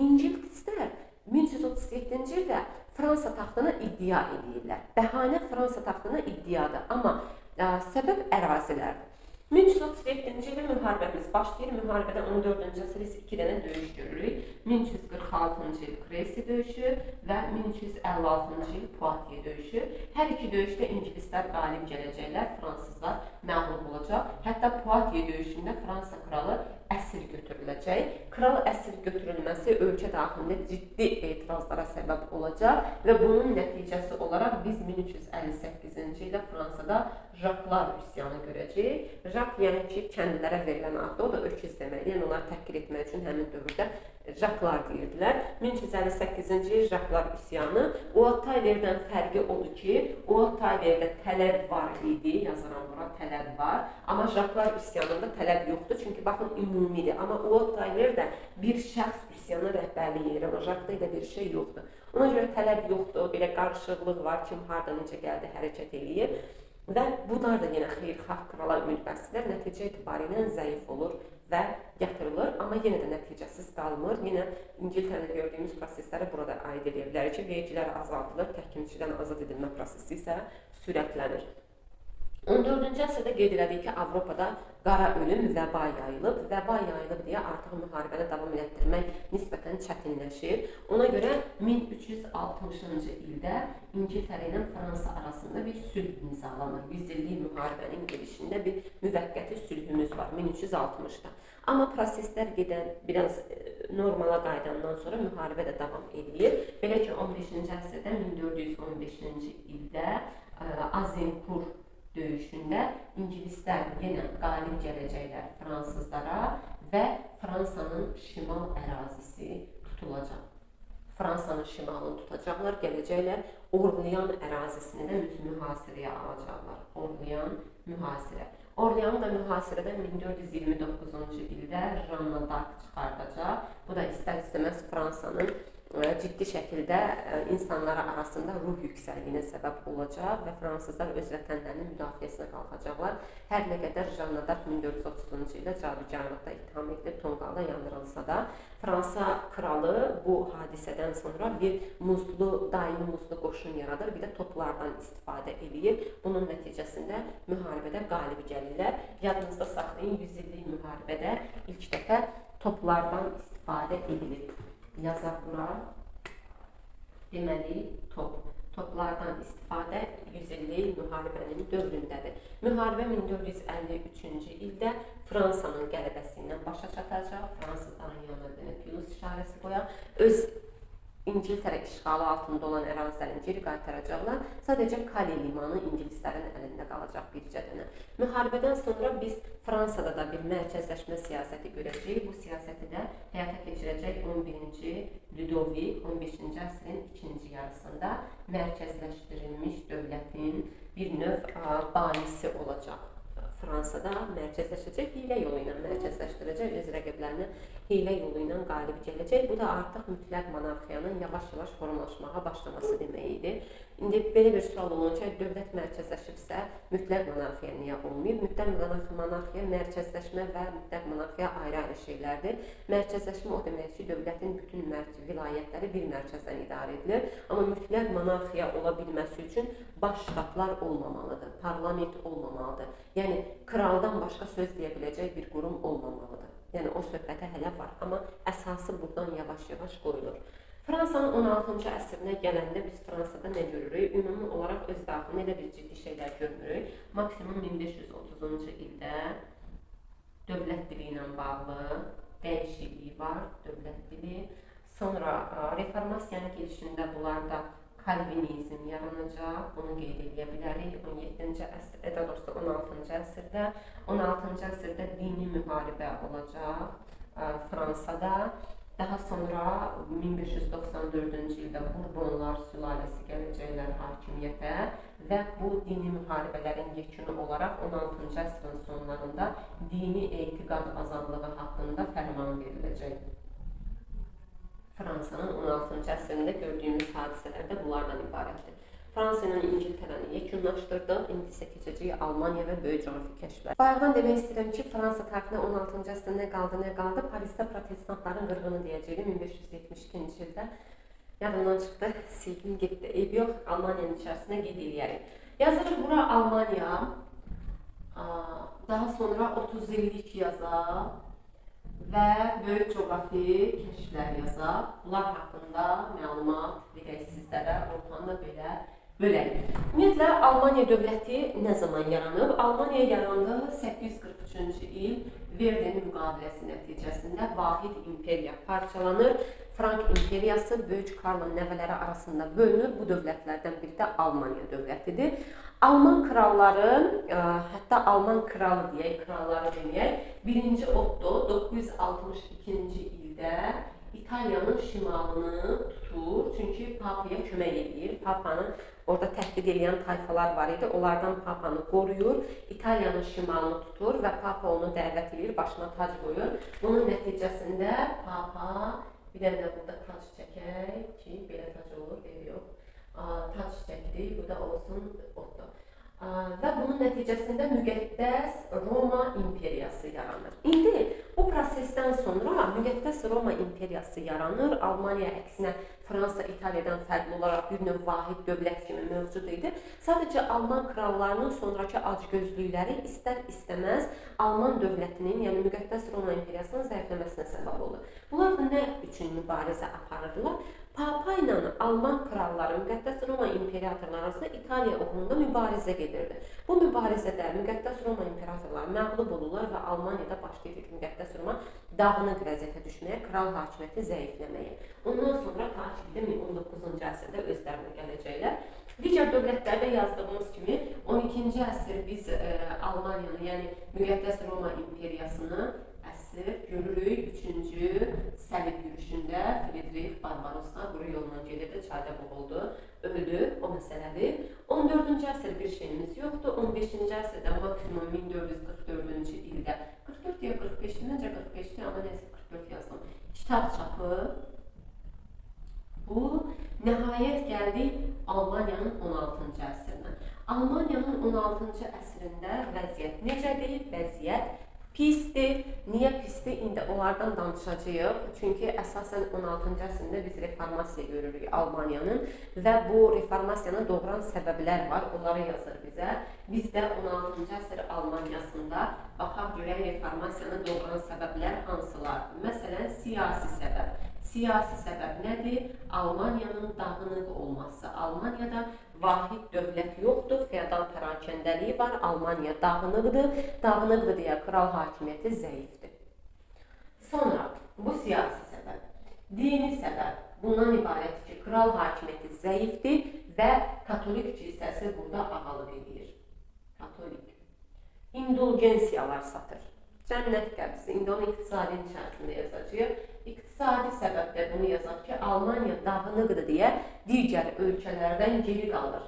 A: İngilislər 1337-ci ildə Fransa taxtına iddia edirlər. Bəhanə Fransa taxtına iddiadır, amma səbəb ərazilərdir. 1337-ci ildə müharibəmiz başlayır. Müharibədə 14-cü əsr biz iki dənə döyüş görürük. 1346-cı il Kresi döyüşü və 1356-cı il Poitiers döyüşü. Hər iki döyüşdə ingilislər qalib gələcəklər, fransızlar məğlub olacaq. Hətta Poitiers döyüşündə Fransa kralı əsir götürüləcək. Kral əsir götürülməsi ölkə daxilində ciddi etirazlara səbəb olacaq və bunun nəticəsi olaraq biz 1358-ci ildə Fransada Jaklar üsyanı görəcəyik. Jak, yəni ki, kəndlilərə verilən addır, o da öküz deməkdir. Yəni onları təhqir etmək üçün həmin dövrdə Jaklar deyirdilər. 1358-ci il Jaklar üsyanı. Uat Taylerdən fərqi odur ki, Uat Taylerdə tələb var idi, yazıram bura, tələb var. Amma Jaklar üsyanında tələb yoxdur, çünki baxın ümumidir. Amma Uat Taylerdə bir şəxs üsyana rəhbərlik edir, amma Jakda elə bir şey yoxdur. Ona görə tələb yoxdur, belə qarışıqlıq var, kim harda necə gəldi, hərəkət eləyir. Və bunlar da yenə xeyirxah krala ümid bəsləyir, nəticə etibarilə zəif olur və yatırılır, amma yenə də nəticəsiz qalmır. Yenə İngiltərədə gördüyümüz prosesləri burada aid edə bilərik ki, vergilər azaldılır, təhkimçidən azad edilmə prosesi isə sürətlənir. 14-cü əsrdə qeyd elədik ki, Avropada qara ölüm, vəba yayılıb. Vəba yayılıb deyə artıq müharibəni davam elətdirmək nisbətən çətinləşir. Ona görə 1360-cı ildə İngiltərə ilə Fransa arasında bir sülh imzalanır. 100 illik müharibənin gedişində bir müvəqqəti sülhümüz var 1360-da. Amma proseslər gedən biraz normala qayıdandan sonra müharibə də davam edir. Belə ki, 15-ci əsrdə 1415-ci ildə Azincourt döyüşündə ingilislər yenə qalib gələcəklər fransızlara və Fransanın şimal ərazisi tutulacaq. Fransanın şimalını tutacaqlar, gələcəklər Orlean ərazisini də mühasirəyə alacaqlar. Orlean mühasirə. Orleanı da mühasirədən 1429-cu ildə Jeanne d'Arc çıxardacaq. Bu da istər-istəməz Fransanın ciddi şəkildə insanlara arasında ruh yüksəlliyinə səbəb olacaq və fransızlar öz vətənlərinin müdafiəsinə qalxacaqlar. Hər nə qədər Jeanne d'Arc 1430-cu ildə cadugarlıqda ittiham edilib, tonqalda yandırılsa da, Fransa kralı bu hadisədən sonra bir muzlu, daimi muzlu qoşun yaradır, bir də toplardan istifadə eləyir. Bunun nəticəsində müharibədə qalib gəlirlər. Yadınızda saxlayın, 100 illik müharibədə ilk dəfə toplardan istifadə edilib. Yazaq bura, deməli, top. Toplardan istifadə 100 illik müharibənin dövründədir. Müharibə 1453-cü ildə Fransanın qələbəsi ilə başa çatacaq. Fransızların yanına bir dənə plus işarəsi qoyaq. Öz İngiltərə işğalı altında olan ərazilərini geri qaytaracaqlar. Sadəcə Kale limanı ingilislərin əlində qalacaq bircə dənə. Müharibədən sonra biz Fransada da bir mərkəzləşmə siyasəti görəcəyik. Bu siyasəti də həyata keçirəcək 11-ci Ludovik, 15-ci əsrin ikinci yarısında mərkəzləşdirilmiş dövlətin bir növ banisi olacaq. Fransada mərkəzləşəcək, hiylə yolu ilə mərkəzləşdirəcək, öz rəqiblərini hiylə yolu ilə qalib gələcək. Bu da artıq mütləq monarxiyanın yavaş-yavaş formalaşmağa başlaması demək idi. İndi belə bir sual olunur ki, dövlət mərkəzləşibsə, mütləq monarxiya niyə olmayıb? Mütləq monarxiya, mərkəzləşmə və mütləq monarxiya ayrı-ayrı şeylərdir. Mərkəzləşmə o deməkdir ki, dövlətin bütün vilayətləri bir mərkəzdən idarə edilir. Amma mütləq monarxiya ola bilməsi üçün baş ştatlar olmamalıdır, parlament olmamalıdır. Yəni, kraldan başqa söz deyə biləcək bir qurum olmamalıdır. Yəni, o söhbətə hələ var, amma əsası buradan yavaş-yavaş qoyulur. Fransanın 16-cı əsrinə gələndə biz Fransada nə görürük? Ümumi olaraq öz daxilində elə bir ciddi şeylər görmürük. Maksimum 1530-cu ildə dövlət dili ilə bağlı dəyişiklik var, dövlət dili. Sonra reformasiyanın gedişində bunlarda Kalvinizm yaranacaq, bunu qeyd edə bilərik. 17-ci əsr, daha doğrusu 16-cı əsrdə, 16-cı əsrdə dini müharibə olacaq Fransada. Daha sonra 1594-cü ildə Bourbonlar sülaləsi gələcəklər hakimiyyətə və bu dini müharibələrin yekunu olaraq 16-cı əsrin sonlarında dini etiqad azadlığı haqqında fərman veriləcək. Fransanın 16-cı əsrində gördüyümüz hadisələr də bunlardan ibarətdir. Fransa ilə İngiltərəni yekunlaşdırdıq, indi isə keçəcəyik Almaniya və böyük coğrafi kəşflər. Bayaqdan demək istəyirəm ki, Fransa tarixində 16-cı əsrdə nə qaldı, nə qaldı? Parisdə protestantların qırğını deyəcəkdim 1572-ci ildə. Yadımdan çıxdı, sildim, getdi. Eyb yox, Almaniyanın içərisinə qeyd eləyərik. Yazırıq bura Almaniya, daha sonra 30 illik yazaq və böyük coğrafi kəşflər yazaq. Bunlar haqqında məlumat verək sizlərə, ortanı da belə bölək. Ümumiyyətlə, Almaniya dövləti nə zaman yaranıb? Almaniya yarandı 843-cü il Verden müqaviləsi nəticəsində vahid imperiya parçalanır. Frank imperiyası Böyük Karlın nəvələri arasında bölünür. Bu dövlətlərdən biri də Almaniya dövlətidir. Alman kralları, hətta Alman kralı deyək, kralları deməyək, 1-ci Otto 962-ci ildə İtaliyanın şimalını tutur, çünki Papaya kömək eləyir. Papanı orada təhdid eləyən tayfalar var idi, onlardan Papanı qoruyur, İtaliyanın şimalını tutur və Papa onu dəvət eləyir, başına tac qoyur. Bunun nəticəsində Papa, bir dənə də burada tac çəkək ki, belə tac olur, ev yox, tac çəkdi, bu da olsun Otto. Və bunun nəticəsində Müqəddəs Roma İmperiyası yaranır. İndi bu prosesdən sonra Müqəddəs Roma İmperiyası yaranır. Almaniya əksinə Fransa, İtaliyadan fərqli olaraq bir növ vahid dövlət kimi mövcud idi. Sadəcə Alman krallarının sonrakı acgözlükləri istər-istəməz Alman dövlətinin, yəni Müqəddəs Roma İmperiyasının zəifləməsinə səbəb oldu. Bunlar da nə üçün mübarizə aparırdılar? Papa ilə Alman kralları, Müqəddəs Roma imperatorları arasında İtaliya uğrunda mübarizə gedirdi. Bu mübarizədə Müqəddəs Roma imperatorları məğlub olurlar və Almaniyada başlayır Müqəddəs Roma dağınıq vəziyyətə düşməyə, kral hakimiyyəti zəifləməyə. Ondan sonra ta ki 19-cu əsrdə özlərinə gələcəklər. Digər dövlətlərdə yazdığımız kimi 12-ci əsr biz Almaniyanı, yəni Müqəddəs Roma imperiyasını əsr görürük. 3-cü səlib yürüşündə Fridrix Barbarossa quru yolla gedirdi, çayda boğuldu, öldü, o məsələdir. 14-cü əsr bir şeyimiz yoxdur. 15-ci əsrdə maksimum 1444-cü ildə 44 ya 45-dir, məncə 45-dir, amma nəysə 44 yazdım. Kitab çapı bu. Nəhayət gəldik Almaniyanın 16-cı əsrinə. Almaniyanın 16-cı əsrində vəziyyət necədir? Vəziyyət pisdir. Niyə pisdir? İndi onlardan danışacağıq. Çünki əsasən 16-cı əsrində biz reformasiya görürük Almaniyanın və bu reformasiyanı doğuran səbəblər var. Onları yazır bizə. Biz də 16-cı əsr Almaniyasında baxaq görək reformasiyanı doğuran səbəblər hansılardır? Məsələn, siyasi səbəb. Siyasi səbəb nədir? Almaniyanın dağınıq olması. Almaniyada vahid dövlət yoxdur, feodal pərakəndəliyi var, Almaniya dağınıqdır, dağınıqdır deyə kral hakimiyyəti zəifdir. Sonra bu siyasi səbəb, dini səbəb. bundan ibarətdir ki, kral hakimiyyəti zəifdir və katolik kilsəsi burada ağalıq edir. Katolik. İndulgensiyalar satır. Cənnət qəbzi. İndi onu iqtisadin içərisində yazacağıq. İqtisadi səbəbdə bunu yazaq ki, Almaniya dağınıqdır deyə digər ölkələrdən geri qalır.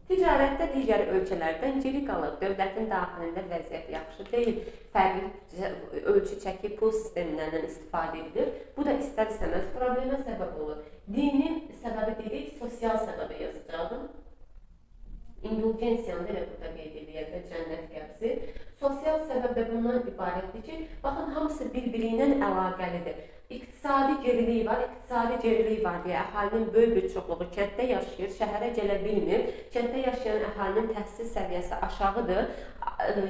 A: Ticarətdə digər ölkələrdən geri qalır. Dövlətin daxilində vəziyyət yaxşı deyil. Fərqli ölçü çəki pul sistemlərindən istifadə edilir. Bu da istər-istəməz problemə səbəb olur. Dini səbəbi dedik, sosial səbəbi yazacaqdım. İndulgensiyanı da elə burada qeyd eləyək və cənnət qəbzi. Sosial səbəb də bundan ibarətdir ki, baxın, hamısı bir-biri ilə əlaqəlidir. İqtisadi gerilik var, iqtisadi gerilik var deyə əhalinin böyük bir çoxluğu kənddə yaşayır, şəhərə gələ bilmir. Kənddə yaşayan əhalinin təhsil səviyyəsi aşağıdır.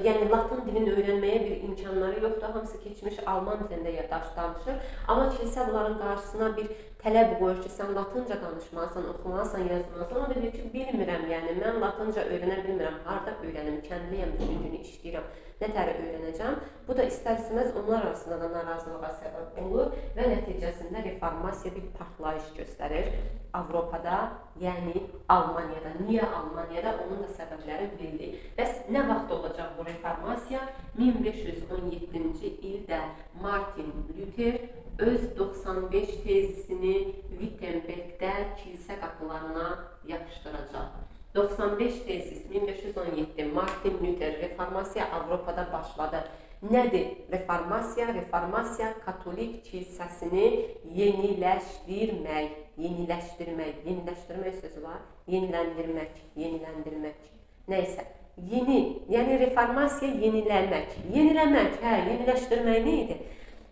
A: Yəni, latın dilini öyrənməyə bir imkanları yoxdur. Hamısı keçmiş alman dilində danışır. Amma kilsə bunların qarşısına bir tələb qoyur ki, sən latınca danışmalısan, oxumalısan, yazmalısan. O da deyir ki, bilmirəm, yəni mən latınca öyrənə bilmirəm, harada öyrənim, kəndliyəm, bütün günü işləyirəm, nə tərə öyrənəcəm. Bu da istər-istəməz onlar arasında da narazılığa səbəb olur və nəticəsində reformasiya bir partlayış göstərir Avropada, yəni Almaniyada. Niyə Almaniyada? Onun da səbəbləri bildik. Bəs nə vaxt olacaq bu reformasiya? 1517-ci ildə Martin Luther öz 95 tezisini Wittenbergdə kilsə qapılarına yapışdıracaq. 95 tezis 1517 Martin Luther reformasiya Avropada başladı. Nədir reformasiya? Reformasiya katolik kilsəsini yeniləşdirmək, yeniləşdirmək, yeniləşdirmək sözü var, yeniləndirmək, yeniləndirmək. Nəysə, yeni, yəni reformasiya yeniləmək, yeniləmək, hə, yeniləşdirmək nə idi?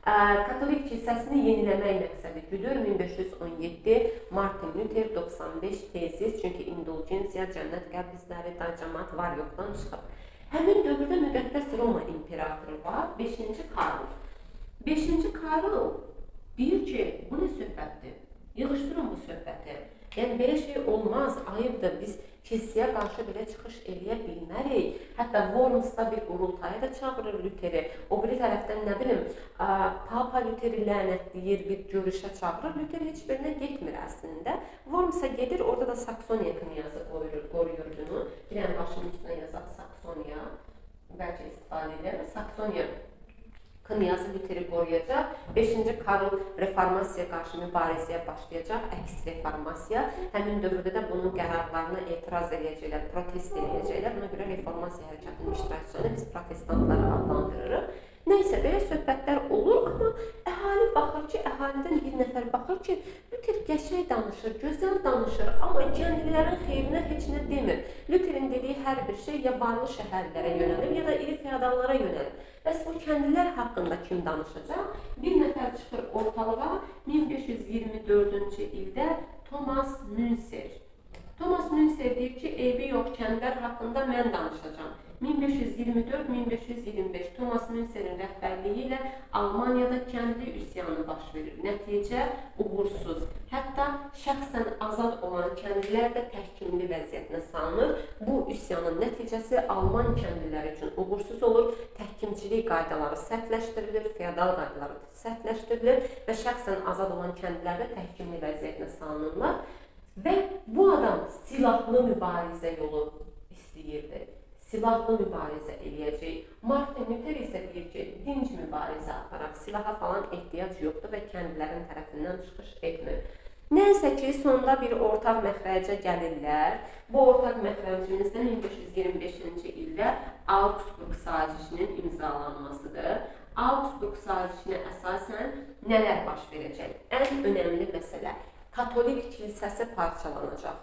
A: Katolik kilsəsini yeniləmək məqsədi güdür. 1517 Martin Luther 95 tezis, çünki indulgensiya, cənnət qəbizləri, da cəmaat var yoxdan çıxıb. Həmin dövrdə müqəddəs Roma imperatoru var, 5-ci Karl. 5-ci Karl deyir ki, bu nə söhbətdir? Yığışdırın bu söhbəti. Yəni, belə şey olmaz, ayıbdır, biz kilsəyə qarşı belə çıxış eləyə bilmərik. Hətta Wormsda bir qurultaya da çağırır Luteri. O biri tərəfdən, nə bilim, Papa Luteri lənətləyir, bir görüşə çağırır. Luther heç birinə getmir əslində. Wormsa gedir, orada da Saksoniya knyazı qoruyur bunu. Bir dənə başının üstünə yazaq Saksoniya. Bəlkə istifadə edərəm. Saksoniya knyazı Luteri qoruyacaq. 5-ci Karl reformasiyaya qarşı mübarizəyə başlayacaq. Əks reformasiya. Həmin dövrdə də bunun qərarlarına etiraz eləyəcəklər, protest eləyəcəklər. Buna görə reformasiya hərəkatının iştirakçılarını biz protestantları adlandırırıq. Nəysə, belə söhbətlər olur, amma əhali baxır ki, əhalidən bir nəfər baxır ki, Luther qəşəng danışır, gözəl danışır, amma kəndlilərin xeyrinə heç nə demir. Lutherin dediyi hər bir şey ya varlı şəhərlərə yönəlir, ya da iri feodallara yönəlir. Bəs bu kəndlilər haqqında kim danışacaq? Bir nəfər çıxır ortalığa 1524-cü ildə Thomas Münzer. Thomas Münzer deyir ki, eybi yox, kəndlər haqqında mən danışacağam. 1524-1525 Thomas Münzerin rəhbərliyi ilə Almaniyada kəndli üsyanı baş verir. Nəticə uğursuz. Hətta şəxsən azad olan kəndlilər də təhkimli vəziyyətinə salınır. Bu üsyanın nəticəsi Alman kəndliləri üçün uğursuz olur. Təhkimçilik qaydaları sərtləşdirilir, feodal qaydaları sərtləşdirilir və şəxsən azad olan kəndlilər də təhkimli vəziyyətinə salınırlar. Və bu adam silahlı mübarizə yolu istəyirdi. Silahlı mübarizə eləyəcək. Martin Luther isə deyir ki, dinc mübarizə aparaq, silaha falan ehtiyac yoxdur və kəndlilərin tərəfindən çıxış etmir. Nəysə ki, sonda bir ortaq məxrəcə gəlirlər. Bu ortaq məxrəcimizdə 1525-ci ildə Augsburg sazişinin imzalanmasıdır. Augsburg sazişinə əsasən nələr baş verəcək? Ən önəmli məsələ, Katolik kilsəsi parçalanacaq.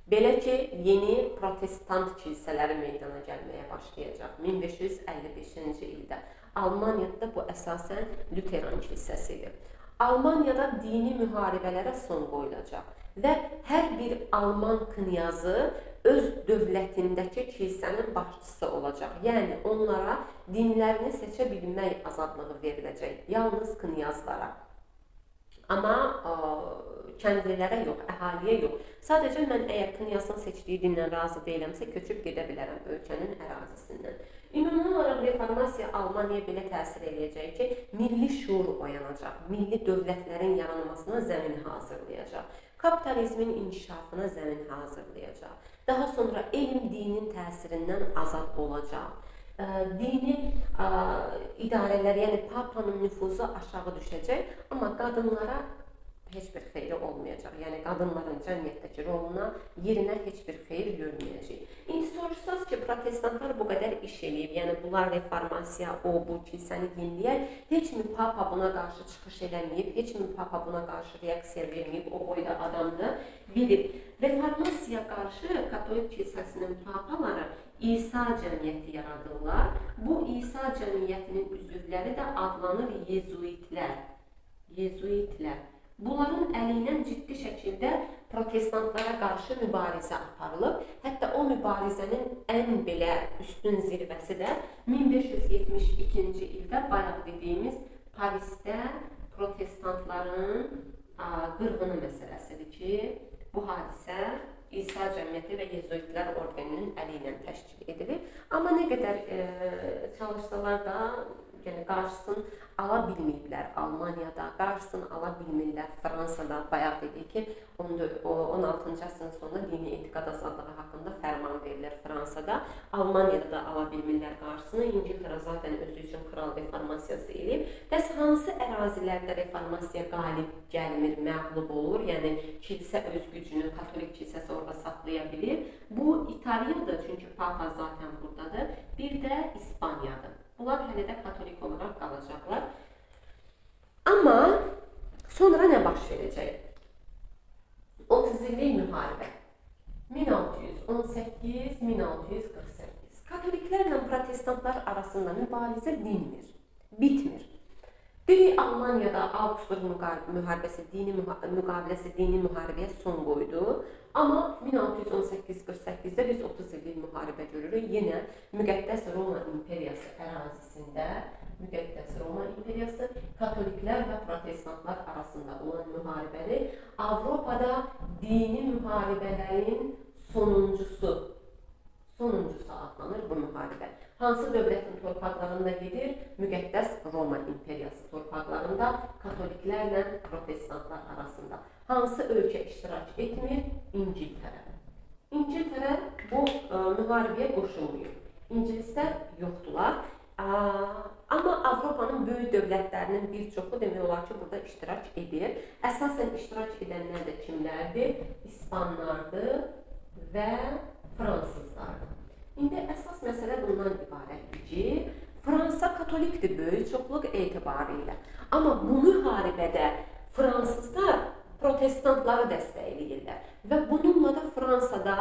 A: Belə ki, yeni protestant kilsələri meydana gəlməyə başlayacaq 1555-ci ildə. Almaniyada bu əsasən Lutheran kilsəsi idi. Almaniyada dini müharibələrə son qoyulacaq və hər bir Alman knyazı öz dövlətindəki kilsənin başçısı olacaq. Yəni, onlara dinlərini seçə bilmək azadlığı veriləcək, yalnız knyazlara. Amma kəndlilərə yox, əhaliyə yox. Sadəcə mən əgər knyazın seçdiyi dinlə razı deyiləmsə, köçüb gedə bilərəm ölkənin ərazisindən. Ümumi olaraq reformasiya Reformasiya Almaniyaya belə təsir eləyəcək ki, milli şuur oyanacaq, milli dövlətlərin yaranmasına zəmin hazırlayacaq, kapitalizmin inkişafına zəmin hazırlayacaq. Daha sonra elm dinin təsirindən azad olacaq. Dini idarələr, yəni papanın nüfuzu aşağı düşəcək, amma qadınlara heç bir xeyri olmayacaq. Yəni qadınların cəmiyyətdəki roluna, yerinə heç bir xeyir görməyəcək. İndi soruşsanız ki, protestantlar bu qədər iş eləyib, yəni bunlar reformasiya, o, bu kilsəni yeniləyər, heç mi papa buna qarşı çıxış eləməyib, heç mi papa buna qarşı reaksiya verməyib, o boyda adamdır, verib. Reformasiyaya qarşı Katolik kilsəsinin papaları İsa cəmiyyəti yaradırlar. Bu İsa cəmiyyətinin üzvləri də adlanır yezuitlər. Yezuitlər. Bunların əli ilə ciddi şəkildə protestantlara qarşı mübarizə aparılıb. Hətta o mübarizənin ən belə üstün zirvəsi də 1572-ci ildə bayaq dediyimiz Parisdə protestantların qırğını məsələsidir ki, bu hadisə İsa cəmiyyəti və Yezuitlər ordeninin əli ilə təşkil edilib. Amma nə qədər çalışsalar da, yəni qarşısını ala bilməyiblər Almaniyada, qarşısını ala bilmirlər Fransada. Bayaq dedik ki, 16-cı əsrin sonunda dini etiqad azadlığı haqqında fərman verilir Fransada. Almaniyada da ala bilmirlər qarşısını. İngiltərə zaten özü üçün kral reformasiyası eləyib. Bəs hansı ərazilərdə reformasiya qalib gəlmir, məğlub olur? Yəni kilsə öz gücünü, katolik kilsəsi orada saxlaya bilir. Bu İtaliyadır, çünki papa zaten buradadır. Bir də İspaniyadır. Bunlar hələ də katolik olaraq qalacaqlar. Amma sonra nə baş verəcək? 30 illik müharibə. 1618-1648. Katoliklərlə protestantlar arasında mübarizə dinmir, bitmir. Biri Almaniyada Augsburg müharibəsi, dini müqaviləsi dini müharibəyə son qoydu. Amma 1618-48-də biz 30 illik müharibə görürük. Yenə Müqəddəs Roma İmperiyası ərazisində Müqəddəs Roma İmperiyası katoliklər və protestantlar arasında olan müharibəni Avropada dini müharibələrin sonuncusu adlanır bu müharibə. Hansı dövlətin torpaqlarında gedir? Müqəddəs Roma İmperiyası torpaqlarında katoliklərlə protestantlar arasında. Hansı ölkə iştirak etmir? İngiltərə. İngiltərə bu müharibəyə qoşulmuyor. İngilislər yoxdular. Amma Avropanın böyük dövlətlərinin bir çoxu demək olar ki, burada iştirak edir. Əsasən iştirak edənlər də kimlərdir? İspanlardır və fransızlardır. İndi əsas məsələ bundan ibarətdir ki, Fransa katolikdir böyük çoxluq etibarı ilə. Amma bu müharibədə fransızlar protestantları dəstəkləyirlər və bununla da Fransada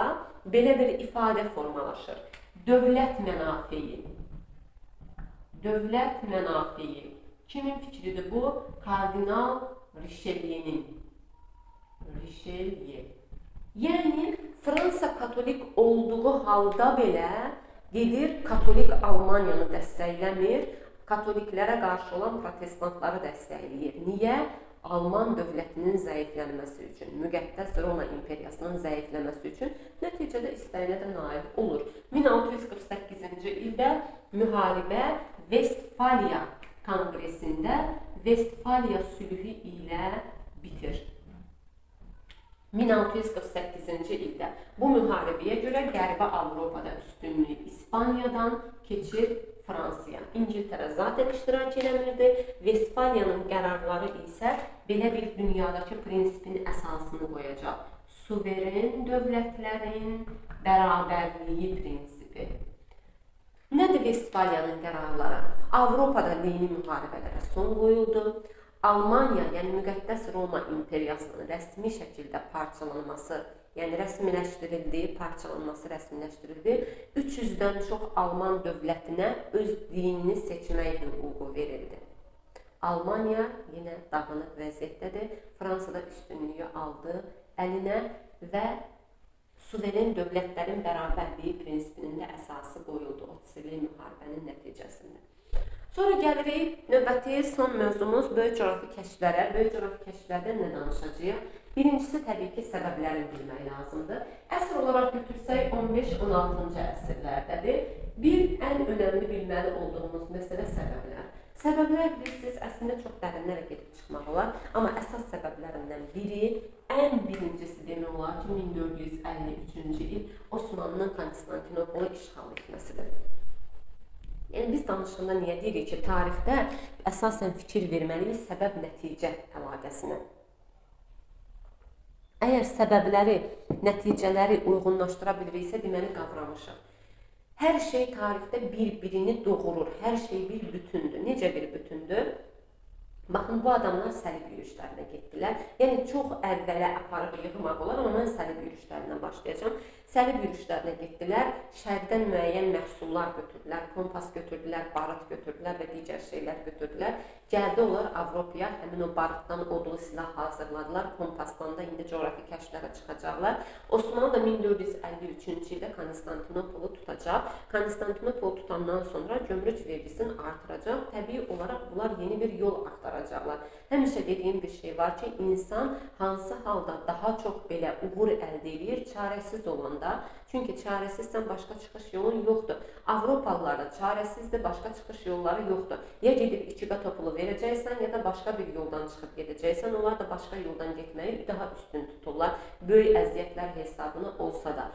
A: belə bir ifadə formalaşır. Dövlət mənafeyi. Dövlət mənafeyi. Kimin fikridir bu? Kardinal Richelieu'nin. Richelieu. Yəni Fransa katolik olduğu halda belə gedir katolik Almaniyanı dəstəkləmir, katoliklərə qarşı olan protestantları dəstəkləyir. Niyə? Alman dövlətinin zəiflənməsi üçün, Müqəddəs Roma İmperiyasının zəifləməsi üçün nəticədə istəyinə də nail olur. 1648-ci ildə müharibə Vestfaliya Konqresində Vestfaliya sülhü ilə bitir. 1648-ci ildə bu müharibəyə görə Qərbi Avropada üstünlük İspaniyadan keçir Fransaya. İngiltərə zaten iştirak eləmirdi. Vestfaliyanın qərarları isə belə bir dünyadakı prinsipin əsasını qoyacaq. Suveren dövlətlərin bərabərliyi prinsipi. Nədir Vestfaliyanın qərarları? Avropada dini müharibələrə son qoyuldu. Almaniya, yəni Müqəddəs Roma İmperiyasının rəsmi şəkildə parçalanması, yəni rəsmiləşdirildi, parçalanması rəsmiləşdirildi. 300-dən çox Alman dövlətinə öz dinini seçmək hüququ verildi. Almaniya yenə dağınıq vəziyyətdədir. Fransada üstünlüyü aldı əlinə və suveren dövlətlərin bərabərliyi prinsipinin də əsası qoyuldu 30 illik müharibənin nəticəsində. Sonra gəlirik növbəti son mövzumuz böyük coğrafi kəşflərə. Böyük coğrafi kəşflərdən nə danışacağıq? Birincisi təbii ki, səbəblərini bilmək lazımdır. Əsr olaraq götürsək 15-16-cı əsrlərdədir. Bir ən önəmli bilməli olduğumuz məsələ səbəblər. Səbəblər bilirsiniz, əslində çox dərinlərə gedib çıxmaq olar, amma əsas səbəblərindən biri, ən birincisi demək olar ki, 1453-cü il Osmanlının Konstantinopolu işğal etməsidir. Yəni biz danışanda niyə deyirik ki, tarixdə əsasən fikir verməliyik səbəb-nəticə əlaqəsinə. Əgər səbəbləri, nəticələri uyğunlaşdıra biliriksə, deməli qavramışıq. Hər şey tarixdə bir-birini doğurur, hər şey bir bütündür. Necə bir bütündür? Baxın, bu adamlar səlib yürüşlərinə getdilər. Yəni, çox əvvələ aparıb yığmaq olar, amma mən səlib yürüşlərindən başlayacağam. Səlib yürüşlərinə getdilər, şərqdən müəyyən məhsullar götürdülər, kompas götürdülər, barıt götürdülər və digər şeylər götürdülər. Gəldi onlar Avropaya, həmin o barıtdan odlu silah hazırladılar, kompasdan da indi coğrafi kəşflərə çıxacaqlar. Osmanlı da 1453-cü ildə Konstantinopolu tutacaq. Konstantinopolu tutandan sonra gömrük vergisini artıracaq. Təbii olaraq bunlar yeni bir yol axtaracaqlar. Həmişə dediyim bir şey var ki, insan hansı halda daha çox belə uğur əldə edir, çarəsiz olanda. Çünki çarəsizsən, başqa çıxış yolun yoxdur. Avropalılar da çarəsizdir, başqa çıxış yolları yoxdur. Ya gedib iki qat pulu verəcəksən, ya da başqa bir yoldan çıxıb gedəcəksən. Onlar da başqa yoldan getməyi daha üstün tuturlar, böyük əziyyətlər hesabına olsa da.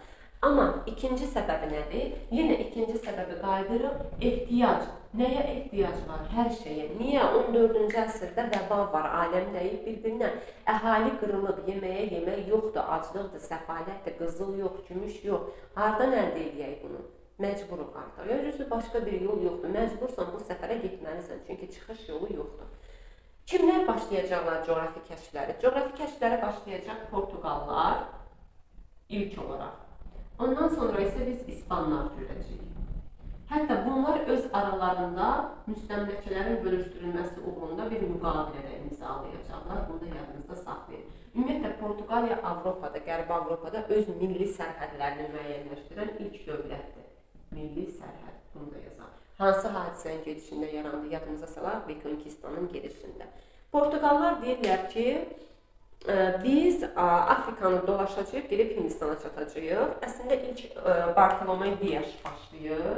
A: Amma ikinci səbəbi nədir? Yenə ikinci səbəbi qayıdırıq, ehtiyac. Nəyə ehtiyac var? Hər şeyə. Niyə? 14-cü əsrdə vəba var, aləm dəyib bir-birinə. Əhali qırılıb, yeməyə yemək yoxdur, aclıqdır, səfalətdir, qızıl yox, gümüş yox. Hardan əldə eləyək bunu? Məcburuq artıq. Ya, düzdür, başqa bir yol yoxdur. Məcbursan bu səfərə getməlisən, çünki çıxış yolu yoxdur. Kimlər başlayacaqlar coğrafi kəşfləri? Coğrafi kəşflərə başlayacaq Portuqallar ilk olaraq. Ondan sonra isə biz İspanlar görəcəyik. Hətta bunlar öz aralarında müstəmləkələrin bölüşdürülməsi uğrunda bir müqavilə də imzalayacaqlar. Bunu da yadınızda saxlayın. Ümumiyyətlə, Portuqaliya Avropada, Qərbi Avropada öz milli sərhədlərini müəyyənləşdirən ilk dövlətdir. Milli sərhəd, bunu da yazaq. Hansı hadisənin gedişində yarandı? Yadımıza salaq, Rekonkistanın gedişində. Portuqallar deyirlər ki, biz Afrikanı dolaşacağıq, gedib Hindistana çatacağıq. Əslində, ilk Bartolomeu Dias başlayır.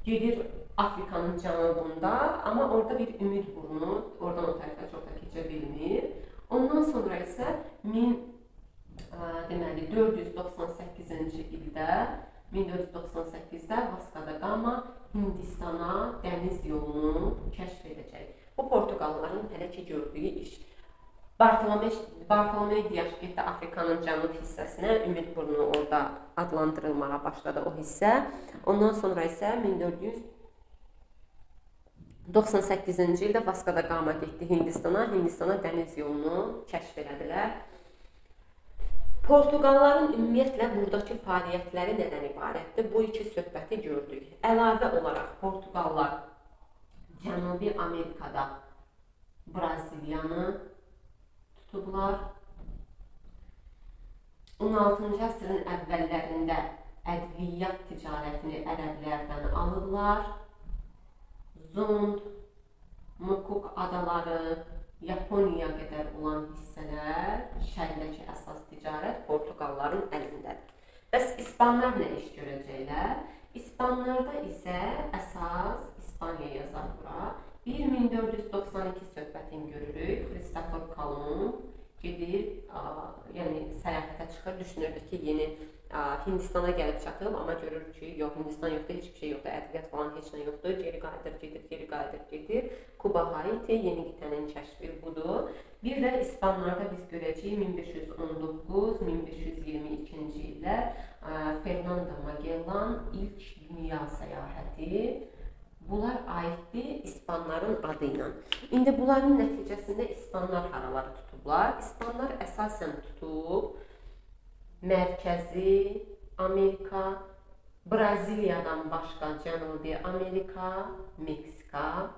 A: Gedir Afrikanın cənubunda, amma orada bir ümid burnu, oradan o tərəfə çox da keçə bilmir. Ondan sonra isə 498-ci ildə, 1498-də Vasco da Gama Hindistana dəniz yolunu kəşf edəcək. Bu, Portuqalların hələ ki gördüyü iş. Bartolomeu Dias getdi Afrikanın cənub hissəsinə, Ümid burnu orada adlandırılmağa başladı o hissə. Ondan sonra isə 1498-ci ildə Vasco da Gama getdi Hindistana, Hindistana dəniz yolunu kəşf elədilər. Portuqalların ümumiyyətlə buradakı fəaliyyətləri nədən ibarətdir? Bu iki söhbəti gördük. Əlavə olaraq Portuqallar Cənubi Amerikada Braziliyanı tutublar. 16-cı əsrin əvvəllərində ədviyyat ticarətini ərəblərdən alırlar. Zond, Mokuk adaları, Yaponiya qədər olan hissələr, şərqdəki əsas ticarət Portuqalların əlindədir. Bəs İspanlar nə iş görəcəklər? İspanlarda isə əsas İspaniya yazar bura. 1492 söhbətini görürük. Kristofor Kolumb gedir, yəni səyahətə çıxır, düşünürdü ki, yeni Hindistana gəlib çatıb, amma görür ki, yox, Hindistan yoxdur, heç bir şey yoxdur, ədviyyat falan heç nə yoxdur, geri qayıdır, gedir, geri qayıdır, gedir. Kuba, Haiti, yeni qitənin kəşfi budur. Bir də İspanlarda biz görəcəyik 1519-1522-ci illər Fernando Magellan ilk dünya səyahəti. Bunlar aiddir İspanların adı ilə. İndi bunların nəticəsində İspanlar haraları tutublar? İspanlar əsasən tutub Mərkəzi Amerika, Braziliyadan başqa Cənubi Amerika, Meksika.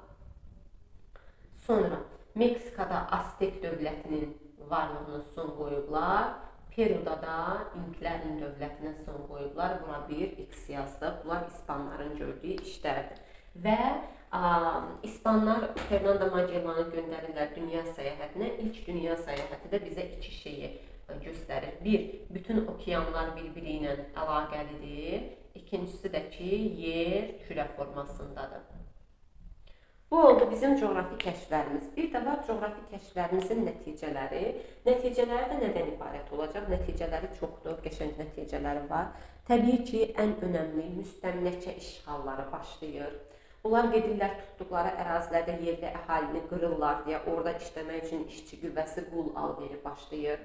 A: Sonra Meksikada Aztek dövlətinin varlığına son qoyublar. Peruda da İnklərin dövlətinə son qoyublar. Bura bir X yazdıq. Bunlar İspanların gördüyü işlərdir. Və İspanlar Fernando Magellanı göndərirlər dünya səyahətinə. İlk dünya səyahəti də bizə iki şeyi göstərir. Bir, bütün okeanlar bir-biri ilə əlaqəlidir. İkincisi də ki, yer kürə formasındadır. Bu oldu bizim coğrafi kəşflərimiz. Bir də var coğrafi kəşflərimizin nəticələri. Nəticələri də nədən ibarət olacaq? Nəticələri çoxdur, qəşəng nəticələri var. Təbii ki, ən önəmli müstəmləkə işğalları başlayır. Bunlar gedirlər tutduqları ərazilərdə yerli əhalini qırırlar deyə orada işləmək üçün işçi qüvvəsi qul alveri başlayır.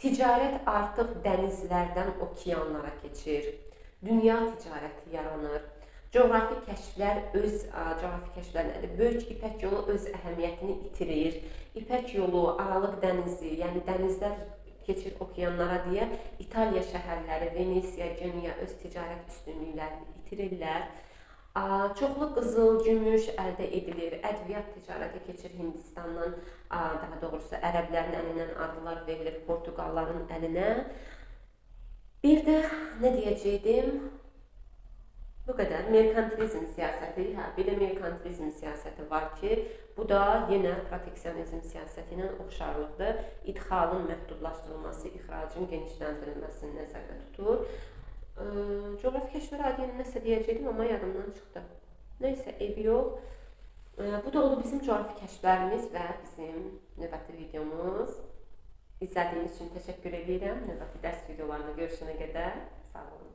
A: Ticarət artıq dənizlərdən okeanlara keçir. Dünya ticarəti yaranır. Coğrafi kəşflər coğrafi kəşflər nədir? Böyük İpək yolu öz əhəmiyyətini itirir. İpək yolu, Aralıq dənizi, yəni dənizlər keçir okeanlara deyə İtaliya şəhərləri, Venesiya, Genoa öz ticarət üstünlüklərini itirirlər. Çoxlu qızıl, gümüş əldə edilir. Ədviyyat ticarəti keçir Hindistandan, daha doğrusu ərəblərin əlindən adalar verilir Portuqalların əlinə. Bir də nə deyəcəkdim? Bu qədər. Merkantilizm siyasəti, hə, bir də merkantilizm siyasəti var ki, bu da yenə proteksionizm siyasəti ilə oxşarlıqdır. İdxalın məhdudlaşdırılması, ixracın genişləndirilməsini nəzərdə tutur. Coğrafi kəşflərə aid yenə nəsə deyəcəkdim, amma yadımdan çıxdı. Nəysə, eybi yox. Bu da oldu bizim coğrafi kəşflərimiz və bizim növbəti videomuz. İzlədiyiniz üçün təşəkkür edirəm. Növbəti dərs videolarında görüşənə qədər sağ olun.